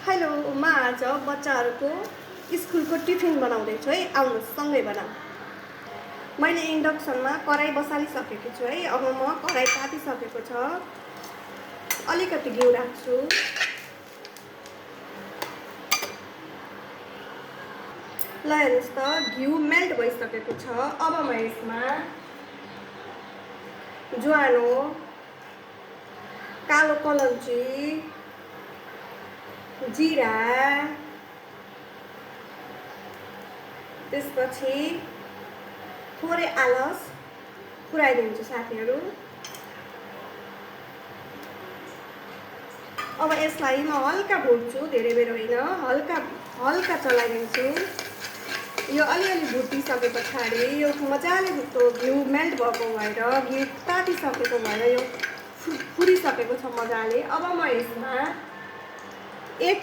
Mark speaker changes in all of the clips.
Speaker 1: Hello, म आज बच्चाहरूको स्कुलको टिफिन बनाउँदैछु है। आउनुहोस् सँगै बनाऊ। मैले इन्डक्सनमा कराई बसालिसकेको छु है। अब म कराई तातिसकेको छ, अलिकति घिउ राख्छु। ल हेर्नुहोस् त, घिउ मेल्ट भइसकेको छ। अब म यसमा ज्वानो, कालो कलौंजी, जिरा, त्यसपछि थोरै आलस पुऱ्याइदिन्छु साथीहरू। अब यसलाई म हल्का भुट्छु, धेरै बेर होइन, हल्का चलाइदिन्छु। यो अलिअलि भुटिसके पछाडि यो मजाले घिउ मेल्ट भएको भएर घिउ तातिसकेको भएर यो फुरिसकेको छ मजाले। अब म यसमा 1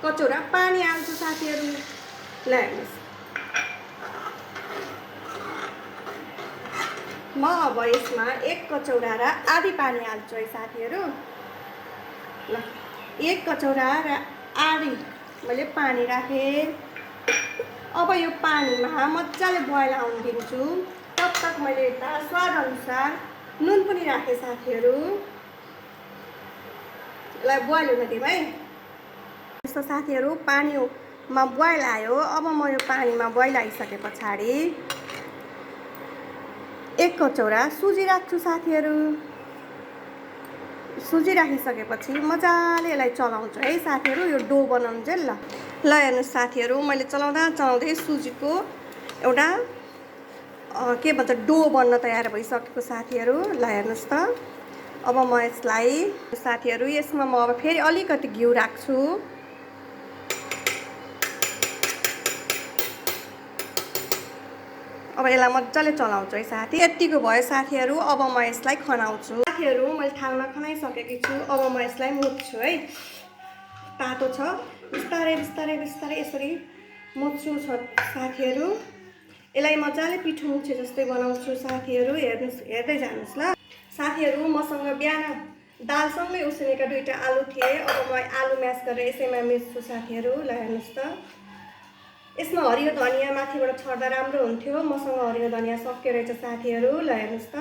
Speaker 1: कचौरा पानी हाल्छु साथीहरू। ल हेर्नुहोस्, म अब यसमा 1 कचौरा र आधी पानी हाल्छु है साथीहरू। ल 1 कचौरा र आधी मैले पानी राखेँ। अब यो पानीमा मजाले बोइल आउन दिन्छु। तब तक मैले यता स्वाद अनुसार नुन पनि राखेँ साथीहरू। यसलाई बोइल हुन दिउँ है। यस्तो साथीहरू पानीमा बोइल आयो। अब म यो पानीमा बोइल आइसके पछाडि 1 कचौरा सुजी राख्छु साथीहरू। सुजी राखिसकेपछि मजाले यसलाई चलाउँछु है साथीहरू, यो डो बनाउन्जेल। ल हेर्नुहोस् साथीहरू, मैले चलाउँदै सुजीको एउटा के भन्छ डो बन्न तयार भइसकेको साथीहरू। ल हेर्नुहोस् त, अब म यसलाई साथीहरू यसमा म अब फेरि अलिकति घिउ राख्छु। अब यसलाई मजाले चलाउँछु है साथी। यतिको भयो साथीहरू। अब म यसलाई खनाउँछु साथीहरू। मैले थालमा खनाइसकेकी छु। अब म यसलाई मुछ्छु है। तातो छ, बिस्तारै बिस्तारै बिस्तारै यसरी मुछ्छु साथीहरू। यसलाई मजाले पिठो मुछे जस्तै बनाउँछु साथीहरू। हेर्दै जानुहोस् ल साथीहरू। मसँग बिहान दालसँगै उसिनेका 2टा आलु थिए। अब म आलु म्यास गरेर यसैमा मिच्छु साथीहरू। ल हेर्नुहोस् त, यसमा हरियो धनियाँ माथिबाट छर्दा राम्रो हुन्थ्यो। मसँग हरियो धनियाँ सक्यो रहेछ साथीहरू। ल हेर्नुहोस् त,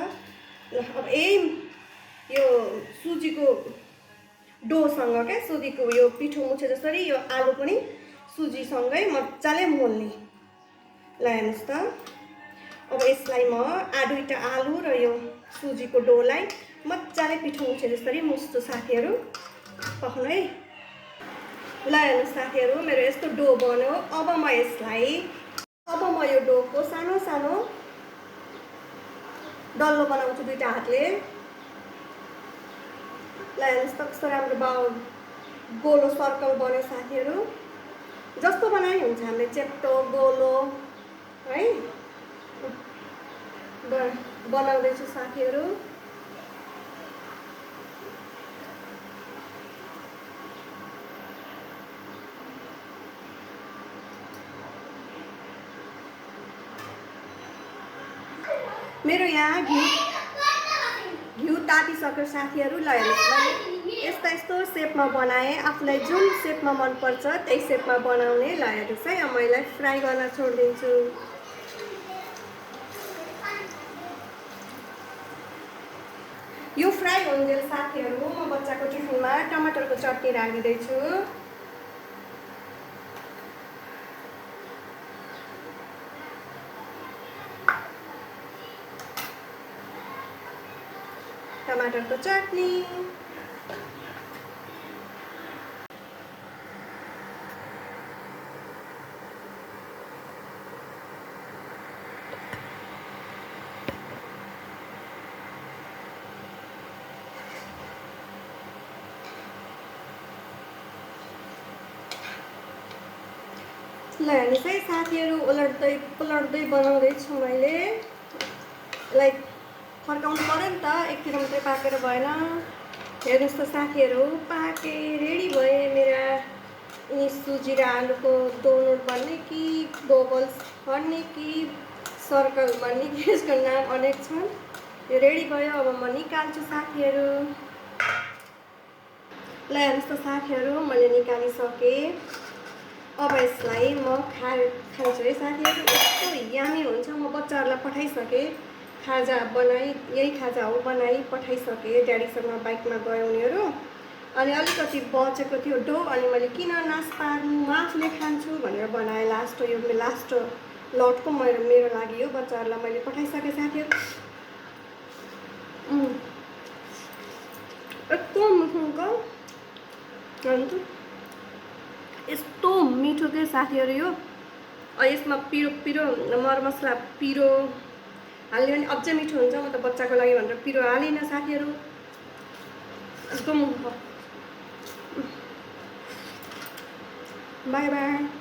Speaker 1: अब यो सुजीको डोसँग क्या सुजीको यो पिठो मुछे जसरी यो आलु पनि सुजीसँगै मजाले मोल्ने। ल हेर्नुहोस् त, अब यसलाई म 2टा आलु र यो सुजीको डोलाई मजाले पिठो मुछे जसरी मुछ्छु साथीहरू। पक्नु है। ल हेर्नुहोस् साथीहरू, मेरो यस्तो डो बन्यो। अब म यो डोको सानो सानो डल्लो बनाउँछु 2टा हातले। ल हेर्नुहोस् त, कस्तो राम्रो गोलो सर्कल बन्यो साथीहरू। जस्तो बनाए हुन्छ हामीले, चेप्टो गोलो है बनाउँदैछु साथीहरू। मेरो यहाँ घिउ तातिसक्यो साथीहरू। ल हेर्नुहोस्, मैले यस्तो सेपमा बनाएँ। आफूलाई जुन सेपमा मनपर्छ त्यही सेपमा बनाउने। ल हेर्नुहोस् है, अब म यसलाई फ्राई गर्न छोडिदिन्छु। यो फ्राई हुन्जेल साथीहरू म बच्चाको टिफिनमा टमाटरको चटनी राखिदिँदैछु। टमाटरको चटनी। ल हेर्नुहोस् है साथीहरू, उलट्दै बनाउँदैछु मैले। यसलाई फर्काउनु पऱ्यो नि त, एकतिर मात्रै पाकेर भएन। हेर्नुहोस् त साथीहरू, पाके रेडी भए मेरा यी सुजी र आलुको डोनट बन्ने कि बबल्स बन्ने कि सर्कल बन्ने कि यसको नाम अनेक छन्। यो रेडी भयो। अब म निकाल्छु साथीहरू। ल हेर्नुहोस् त साथीहरू मैले निकालिसकेँ। अब यसलाई म खान्छु है साथीहरू। यस्तो यामी हुन्छ। म बच्चाहरूलाई पठाइसकेँ खाजा बनाई, यही खाजा हो बनाई पठाइसकेँ। ड्याडीसँग बाइकमा गयो उनीहरू। अनि अलिकति बचेको थियो डो, अनि मैले किन नास पार्नु, म आफूले खान्छु भनेर बनाएँ। लास्ट यो लास्ट लटको मेरो लागि यो बच्चाहरूलाई मैले पठाइसकेँ साथीहरू। यस्तो मिठो हुन्छ, यस्तो मिठो के साथीहरू यो। यसमा पिरो पिरो मरमसला पिरो हाल्यो भने अझै मिठो हुन्छ। म त बच्चाको लागि भनेर पिरो हालिनँ साथीहरू। एकदम बाई बाई।